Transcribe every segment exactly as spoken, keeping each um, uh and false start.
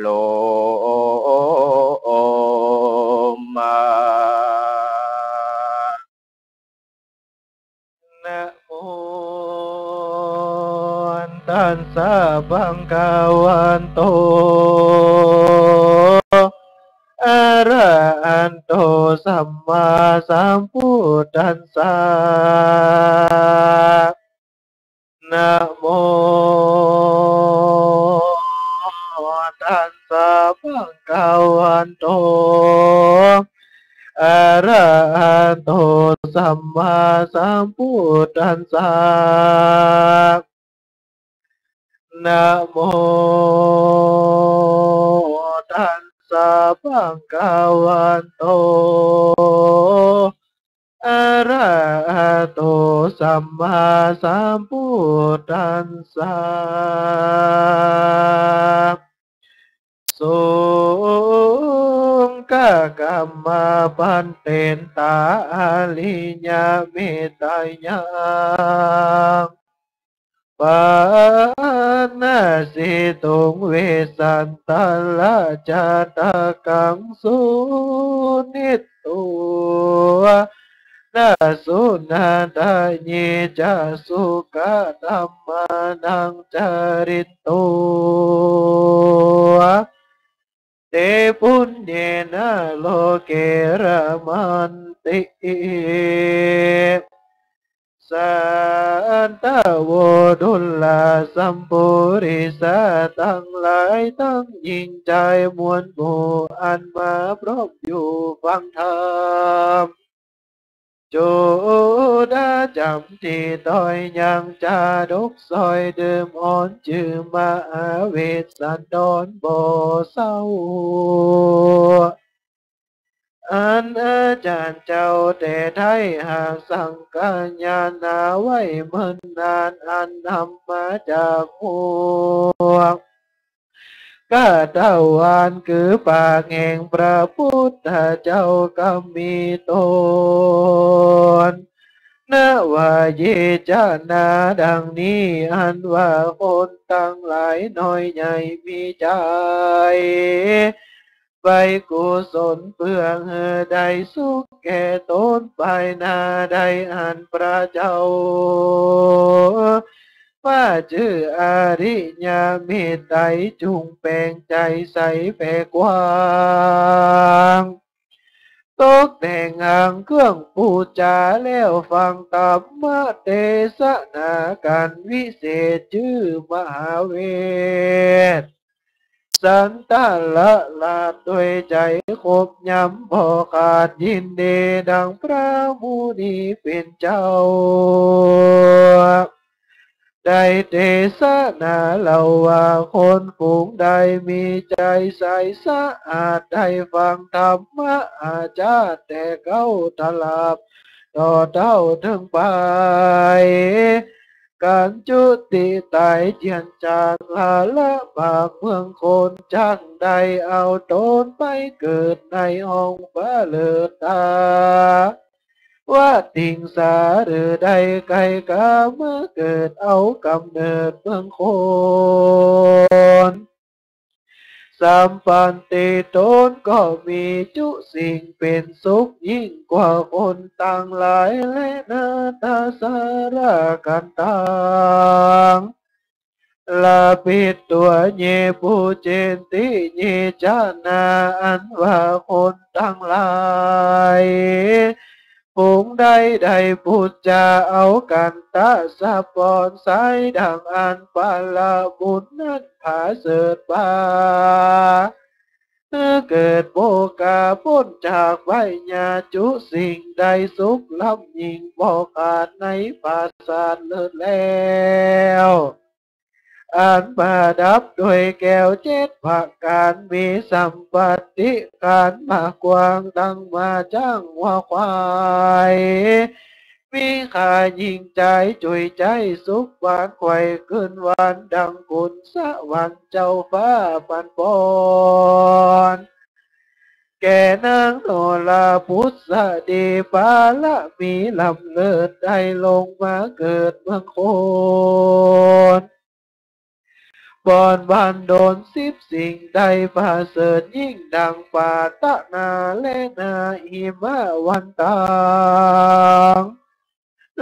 ลม นะโม ตัสสะ ภะคะวะโต อะระหะโต สัมมาสัมพุทธัสสะ นะโม ตัสสะ ภะคะวะโต อะระหะโต สัมมาสัมพุทธัสสะ นะโม ตัสสะ ภะคะวะโต อะระหะโต สัมมาสัมพุทธัสสะ สุง กะกัมมะ ภันเต ตา อาริยะเมตตายัง ปาณะเสตุง เวสสันตะระ จะตะกัง สุนิตตุวะ นะ สุนัตถะเย จะ สุขะธัมมานัง จารินตุวะ เต ปุญเญนะ โลเก ระมันติ สันตะโว ดุลลา สัมปุริสะ ตังหลายตังยิ่งจายมวลหมู่ อันมาพร้อมอยู่ฟังธรรม จุดาจ๋ำตี้ต้อยยัง จาดกสอยเดิมอ่อน จื้อมหาเวสสันดร บ่เศร้า อันอาจ๋ารย์เจ้าแต่ไท้ หากสังฆายานาไว้เมินนาน อันนำมาจากฮวก กาตะวาน คือปากแห่งพระพุทธเจ้า กำมีตน นะ วาเย จะ นา ดังนี้ อันว่าคนตังหลายน้อยใหญ่มีจาย ใฝ่กุศลเปื้อหื้อได้สุขแก่ตน ภายหน้าได้อั้น พระเจ้า ว่าจื้ออาริยะเมตไตร จุ่งแป๋งใจ๋ใสแผ่กว้าง ตกแต่งหางเครื่องปู๋จา แล้วฟังธรรมเตสนา กั๋นวิเศษจื้อมหาเวสสันตะระ ลาดด้วยใจ๋ขบยำบ่ขาด ยินดีดังพระมุนีเป๋นเจ้า ได้เตสนาเล่าว่า คนฝูงใดมีใจ๋ใสสะอาด ได้ฟังธรรมะอาจาดแต่เก๊าตลับ ต่อเต้าเถิงไป กั๋นจุติต๋ายเจียนจาน ละละปากเมืองคน จักได้เอาตนไปเกิดในห้องฟ้าเลิศตา ว่าติงสา หรือได้ใก้กามาเกิดเอาก๋ำเนิดเมืองคน สัมปันติตนก็มีจุสิ่งเป๋นสุขยิ่งกว่าคนตังหลาย และนาตาสารากั๋นตัง ลาปิตตัว เย ปูเจนติ เย จะ นา อันว่าคนตังหลาย ฝูงใดได้ปู๋จาเอากั๋นตะสะปอน ใสดังอั้น ผละบุญนั้นผาเสริฐปา หื้อเกิดโภคาป๊นจากภัยยา จุสิ่งได้สุขล้ำยิ่งบ่ขาด ในปราสาทเลิศแล้ว อันประดับด้วยแก้วเจ็ดประก๋าน มีสัมปัตติก๋านมากกว้าง ดังม้าจ๊างวัวควาย มีค่ายิ่งใจ๋จุยใจ๊สุขหวาน ไขว่ขึ้นหวานดังกุนสวรรค์เจ้าฟ้าปันปอน แก่นางโนราปุสดี ปาระมีล้ำเลิศได้ลงมาเกิดเมืองคน ปอนบันดลสิบสิ่งได้ประเสริฐยิ่งดังปรารถนาแลนา หิมวันตัง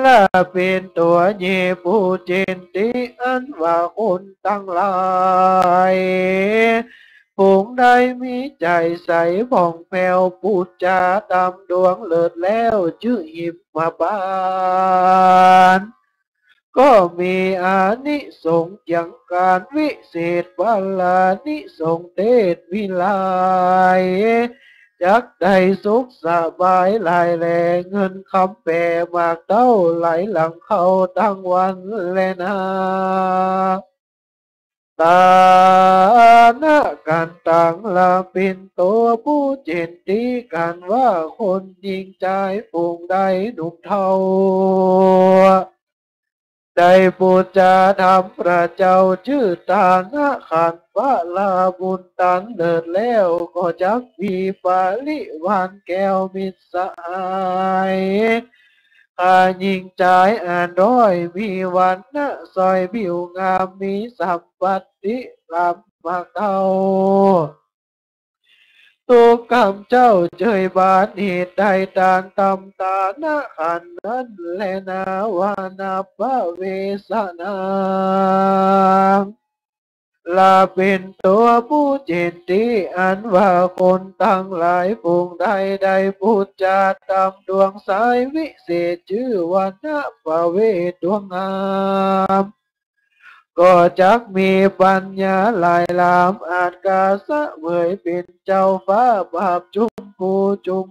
และเป๋นตั๋วเยปุจเจนติ อันว่าคนตังหลาย ฝูงใดมีใจ๋ใสผ่องแผ้ว ปู๋จาต๋ามดวงเลิศแล้ว จื้อหิมบาน ก็มีอานิสงส์เกี่ยงก๋านวิเศษ พลานิสงส์เตศวิไล จักได้สุขสบายหลายแล เงินคำแป๋หมากเต้าไหลหลั่งเข้าตังวันแลนา ต๋านะกั๋นตัง และเป๋นตั๋วปุจเจนติ กั๋นว่าคนญิงจายฝูงใดหนุ่มเฒ่า ได้ปู๋จาธรรมพระเจ้า จื้อต๋านะขันธ์พลาบุญตันเลิศแล้ว ก็จักมีปริวารแก้วมิตรสหาย ข้าญิงจายอันด้อย มีวรรณะสวยผิวงาม มีสัมปัตติล้ำหมากเต้า ตุ๊กกำเจ้าเจยบาน เหตุใดต๋านตำต๋านะขันธ์นั้นแลนา วานะปะเวสะนัง และเป๋นตั๋วปุจเจนติ อันว่าคนตังหลายฝูงใดได้ปู๋จาต๋ามดวงสายวิเศษ จื้อวานะปะเวสดวงงาม ก็จักมีปัญญาหลายหลาม อาจก๋าเสวยเป๋นเจ้าฟ้าบาปจุมพูจุม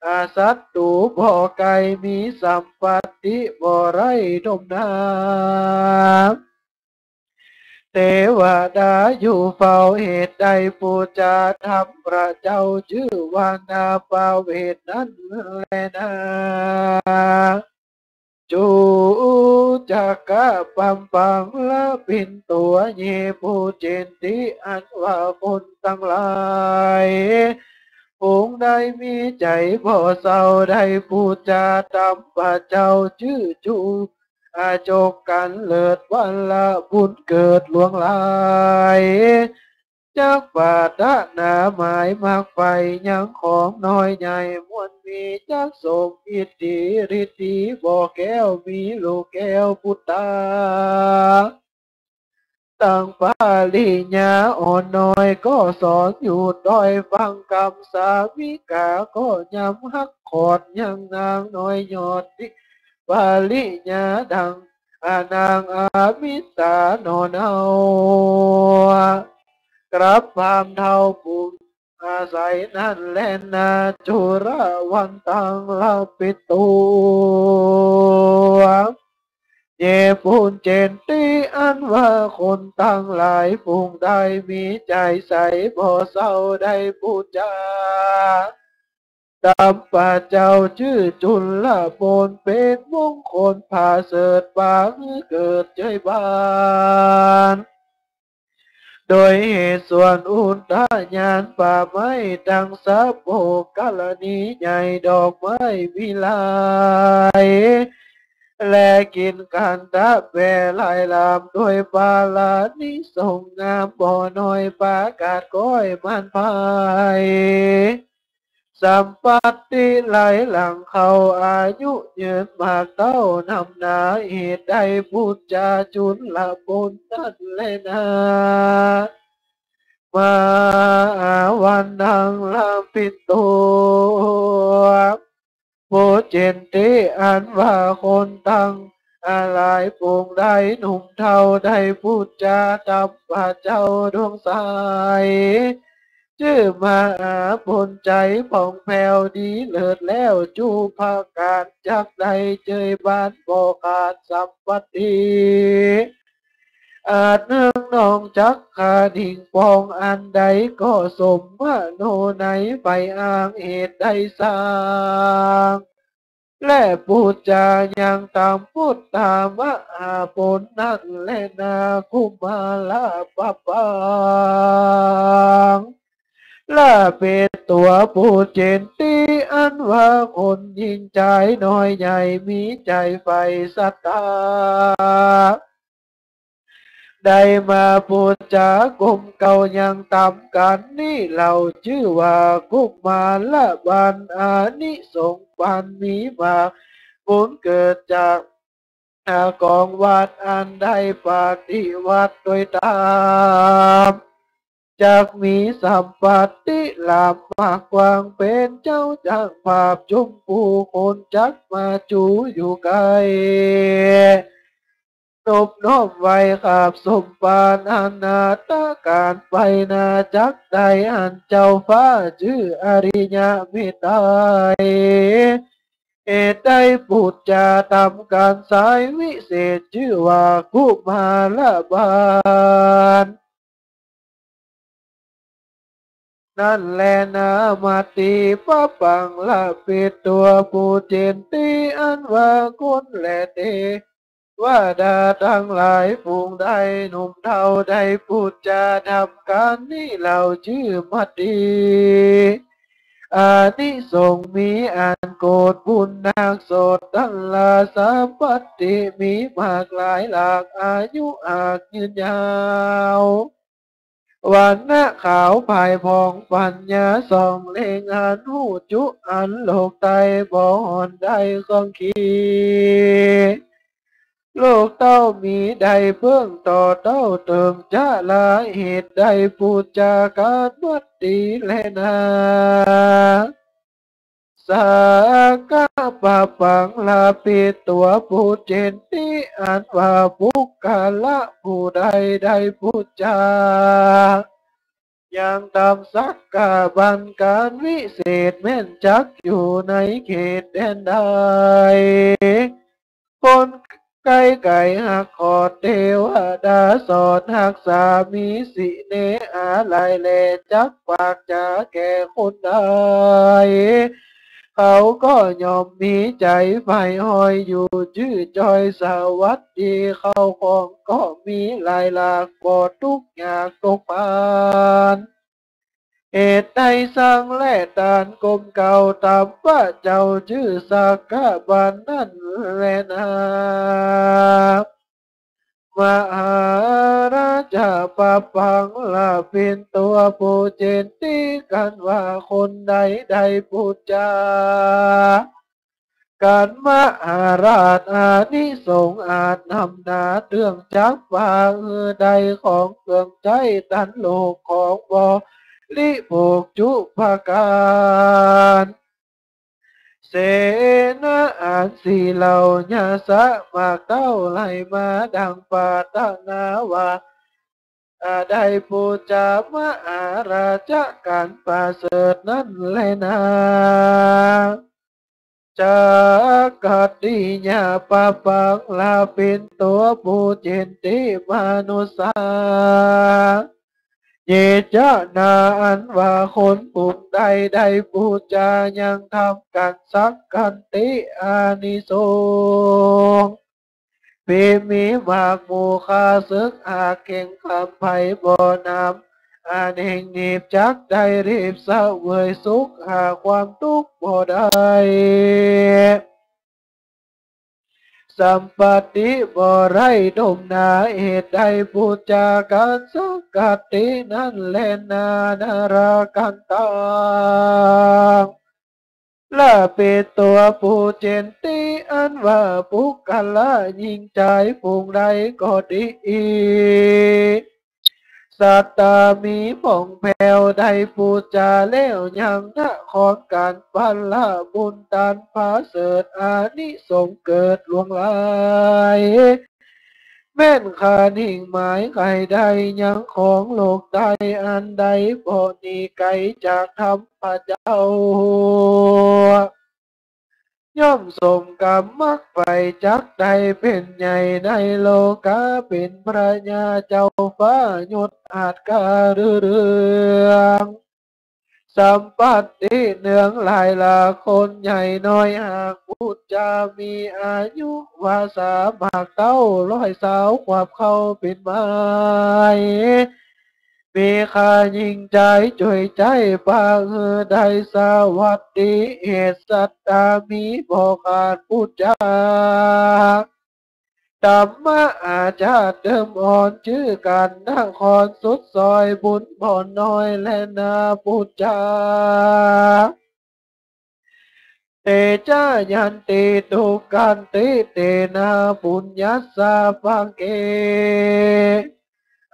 อาศัตรูบ่ไกล มีสัมปัตติบ่ไร้ถ้วนนา เตวดาอยู่เฝ้า เหตุใดปู๋จาธรรมพระเจ้า จื้อวานะปะเวสนั้นแลนา จุจักกะปัมปัง และเป๋นตั๋วเยปุจเจนติ อันว่าคนตังหลายฝูงใดมีใจ๋บ่เศร้า ได้ปู๋จาธรรมพระเจ้า จื้อจุ อาจกกั๋นเลิศ พลาบุญเกิดหลวงหลาย จักปรารถนาหมายมักใฝ่ ยังของน้อยใหญ่มวลมี จักสมอิทธิฤทธิบ่แก้ว มีลูกแก้วปุตตา ตังปริญญาอ่อนน้อย ก็สอนอยู่ด้อยฟังกำ สาวิกาก็ยำฮักขอด ยังนางน้อยยอดดี ปริญญาดัง อานางอมิสาหนอเนา กลับพราหมณ์เฒ่าปุ้นอาศัยนั้นแลนา จุลวันตัง และเป๋นตั๋วเยปุจเจนติ อันว่าคนตังหลายฝูงใดมีใจ๋ใสบ่เศร้า ได้ปู๋จา ธรรมพระเจ้าจื้อจุลโภชน์ เป๋นมงคลผาเสริฐ ปาหื้อเกิดเจยบาน โดยเหตุส่วนอุทยานป่าไม้ ดังสาโปกกรณีใหญ่ ดอกไม้วิไล และกลิ่นขันธะแผ่หลายหลาม ด้วยปาลานิสงส์งามบ่น้อย ประกาศก้อยหมั่นไพร่ สัมปัตติไหลหลั่งเข้า อายุยืนหมากเต้านำหนา เหตุใดปู๋จาจุลโภชน์นั้นแลนา มหาวันตัง และเป๋นตั๋วปุจเจนติ อันว่าคนตังหลายฝูงใดหนุ่มเฒ่า ได้ปู๋จาธรรมพระเจ้าดวงใส จื้อมหาบุญใจ๋ผ่องแผ้วดีเลิศแล้ว จุประก๋าน จักได้เจยบานบ่ขาดสัมปัตติ อาจนึ่งนองจักขะนิ่งปอง อันใดก็สมมโนในใฝ่อ้าง เหตุใดสร้าง และปู๋จายังตามพุทธมหาผลนั้นแลนา กุมารปะปัง และเป๋นตั๋วปุจเจนติ อันว่าคนญิงจายน้อยใหญ่ มีใจ๋ใฝ่ศรัทธา ได้มาปู๋จา กรมเก่ายังต๋ามกั๋นนี้เล่า จื้อว่ากุมารบาล อานิสงส์ปันมีมาก บุญเกิดจาก หากองวัดอันได้ปฏิวัติโดยต๋าม จักมีสัมปัตติลาภมากกว้าง เป๋นเจ้าจักรภาพจุมผู้คนจักมาจูอยู่ใก้ นบน้อมไหว้ขับสมปรารถนา ตะก๋านไปหน้าจักได้อันเจ้าฟ้าจื้ออริยะเมตไตร เหตุได้ปู๋จาต๋ามกั๋นสายวิเศษ จื้อว่ากุมารบาล นั้นแลนา มาติปะปัง ละปิดตั๋ว ปูเจนติ อันว่าคนและเตวดาตังหลายฝูงใด หนุ่มเฒ่าได้ปู๋จาต๋ามกั๋นนี้เล่า จื้อมาติ อานิสงส์มีอันเกิดบุญนัก โสตะละสัมปัตติมีมากหลายหลาก อายุอักยืนยาว วรรณะขาวผายผ่อง ปัญญาส่องเล็งหัน ฮู้จุอันโลกไตร่บ่ห่อนได้เคืองขี ลูกเต้ามีได้เปิ้งต่อเต้าเติ่งจะละ เหตุได้ปู๋จาการวัตตีแลนา สักกะปะปัง ละปิดตั๋ว ปูเจนติ อันว่าปุคคละผู้ใดได้ปู๋จา ยังต๋ามสักกะบันก๋านวิเศษ แม่นจักอยู่ในเขตแดนใด คนใก้ไก๋หากขอด เตวดาสอนฮักษา มีสิเนหาลัยแล จักปากจ๋าแก่คนใด เขาก็ย่อมมีใจ๋ใฝ่ฮอยอยู่ จื้อจอยสวัสดี เข้าของก็มีหลายหลาก บ่ตุ๊กข์ยากตกพาน เหตุได้สั่งและตานกรมเก่าต๋ามพระเจ้าจื้อสักกะบันนั้นแลนา มหาราชะ ปะปัง ละปิดตั๋ว ปูเจนติ กันว่าคนใดได้ปู๋จา กั๋นมหาราช อานิสงส์อาจนำหนา เตื้องจักปาหื้อได้ของเคืองใจ๊ตันโลก ของบริโภคจุประก๋าน เสนาอันสี่เหล่า ญาสะมากเต้าไหลมาดังปรารถนาว่า ได้ปู๋จามหาราชะ กันประเสริฐนั้นแลนา จักกัตติยะ ปะปัง ละปิดตั๋ว ปูเจนติ มนุสสา เยจะนา อันว่าคนฝูงใดได้ปู๋จายังทำกั๋นสักขันติอานิสงส์ เป๋นมีมากหมู่ ข้าศึกหากเข่งคำไพบ่หนำ อันแห่งหนีบจักได้รีบเสวยสุข หาความตุ๊กข์บ่ได้ สัมปัตติบ่ได้ดมนา เหตุได้ปู๋จาการสักขันตินั้นแลนา นรกันตัง ละปิดตั๋ว ปูเจนติ อันว่าปุคคละหญิงจายฝูงใดก็ดี สัตตามีผ่องแผ้วได้ปู๋จาแล้วยัง นครก๋านปัลละบุญตานประเสริฐ อานิสงส์เกิดหลวงหลาย แม่นข้าหนิงหมายใค่ได้ยังของโลกใต้อันใด บ่หนีไก๋จากธรรมพระเจ้า ย่อมสมกรรมมักใฝ่จักได้เป๋นใหญ่ในโลกา เป๋นพระญาเจ้าฟ้ายศอาจกาเรือง สัมปัตติเนืองหลายหลาก คนใหญ่น้อยหากปู๋จา มีอายุวาสามากเต้าร้อยซาวขวบเข้าเป๋นไม้ มีข้าหญิงจายจ้วยใจ๊ประหื้อได้สวัสดี เหตุสัตตามีบ่ขาดปู๋จา ตำมะอาจารย์เดิมอ่อนจื้อกัณฑ์นครสุดซอยบุญบ่อน้อยแลนาปุจจา เตชะยันติทุกขันติเตนะปุญญัสสะภังเก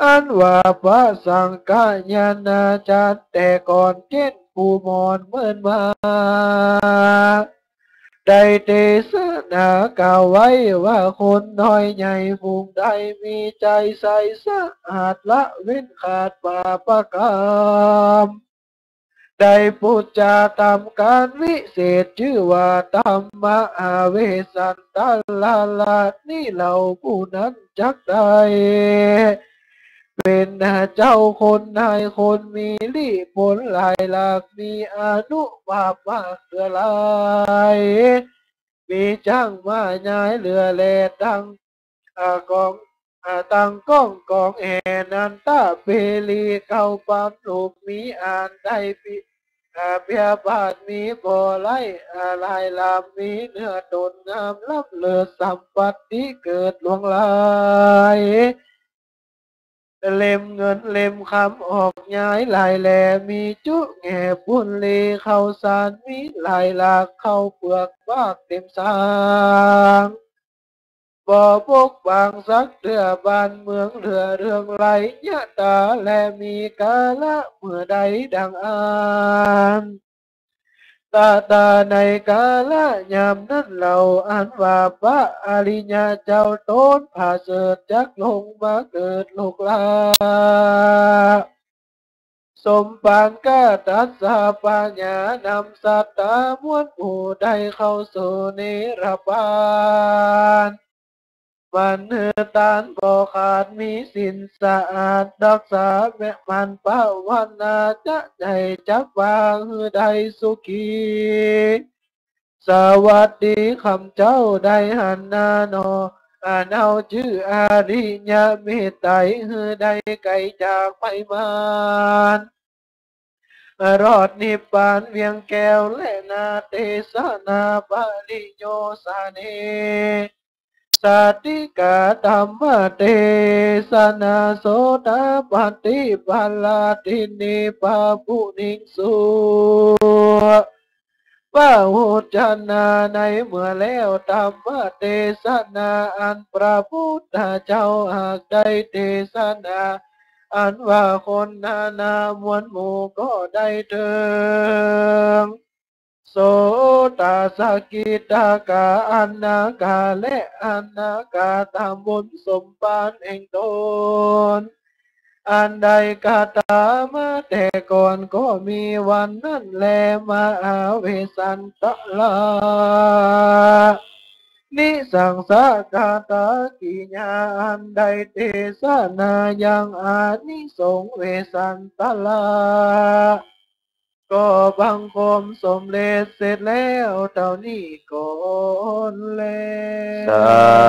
อันว่าพระสังฆยาณาจารย์แต่ก่อนเจ้นปู่หมอนเมินมา ได้เตสนากล่าวไว้ว่าคนน้อยใหญ่ฝูงใดมีใจ๋ใสสะอาดละเว้นขาดบาปกรรม ได้ปุจจาตำก๋านวิเศษจื้อว่าตำมะอาเวสันตะละละนี้เล่า ผู้นั้นจักได้เป๋นเจ้าคนนายคนมีลี้ผลหลายหลาก มีอานุภาพมากเหลือหลาย มีจ๊างม้าใหญ่เหลือแลตัง อ่า กอง อ่า ตังก้องกองแห่นันตะเปลีเก้าปันลูก มีอันได้ปิ อ่า เปียบาทมีบ่อไหล อ่า หลายลำ มีเนื้อตนงามล้ำเลิศ สัมปัตติเกิดหลวงหลาย เล่มเงินเล่มคำออกใหญ่หลายแล มีจุแง่ปุนลีข้าวสารมีหลายหลาก ข้าวเปือกปากเต็มซาง บ่ปกปังสักเตื้อ บ้านเมืองเหลือเรื่องไร้ยะต๋า และมีกาละเมื่อใดดังอั้น ตะตาในกาละยามนั้นเล่า อันว่าพระอริยะเจ้าต๋นผาเสริฐจักลงมาเกิดโลกละ สมปานกตัสสะปัญญานำสัตตามวลหมู่ได้เข้าสู่นิรพาน มันหื้อตานบ่ขาด มีศีลสะอาด รักษาแม้มันภาวนา จะใหญ่จักว่าหื้อได้สุขี สวัสดี ข้าพเจ้าได้หันหน้าหนอ อันเฮาจื้ออริยะเมตไตร หื้อได้ไกลจากภัยมาร รอดนิพพานเวียงแก้วแลนา เตสนาปริโยสเน สาติกาธัมมเตสนา โสตาปัตติปาลาทินี ปาปุนิงสุ ปะโหจนา ในเมื่อแล้วธัมมเตสนา อันพระพุทธเจ้าหากได้เตสนา อันว่าคนนานามวลหมู่ก็ได้เถิง โสตาสกิตากา อนาคาและอนาคาธัมมบุญสมปานแห่งต๋น อันได้กระตำมาแต่ก่อนก็มีวันนั้นแล มหาเวสสันตะละ นิสังสะกาตากิยา อันได้เตสนายังอานิสงส์เวสสันตะละ ก็บังคมสมเร็จเสร็จแล้วเต้านี้ก่อนแล สา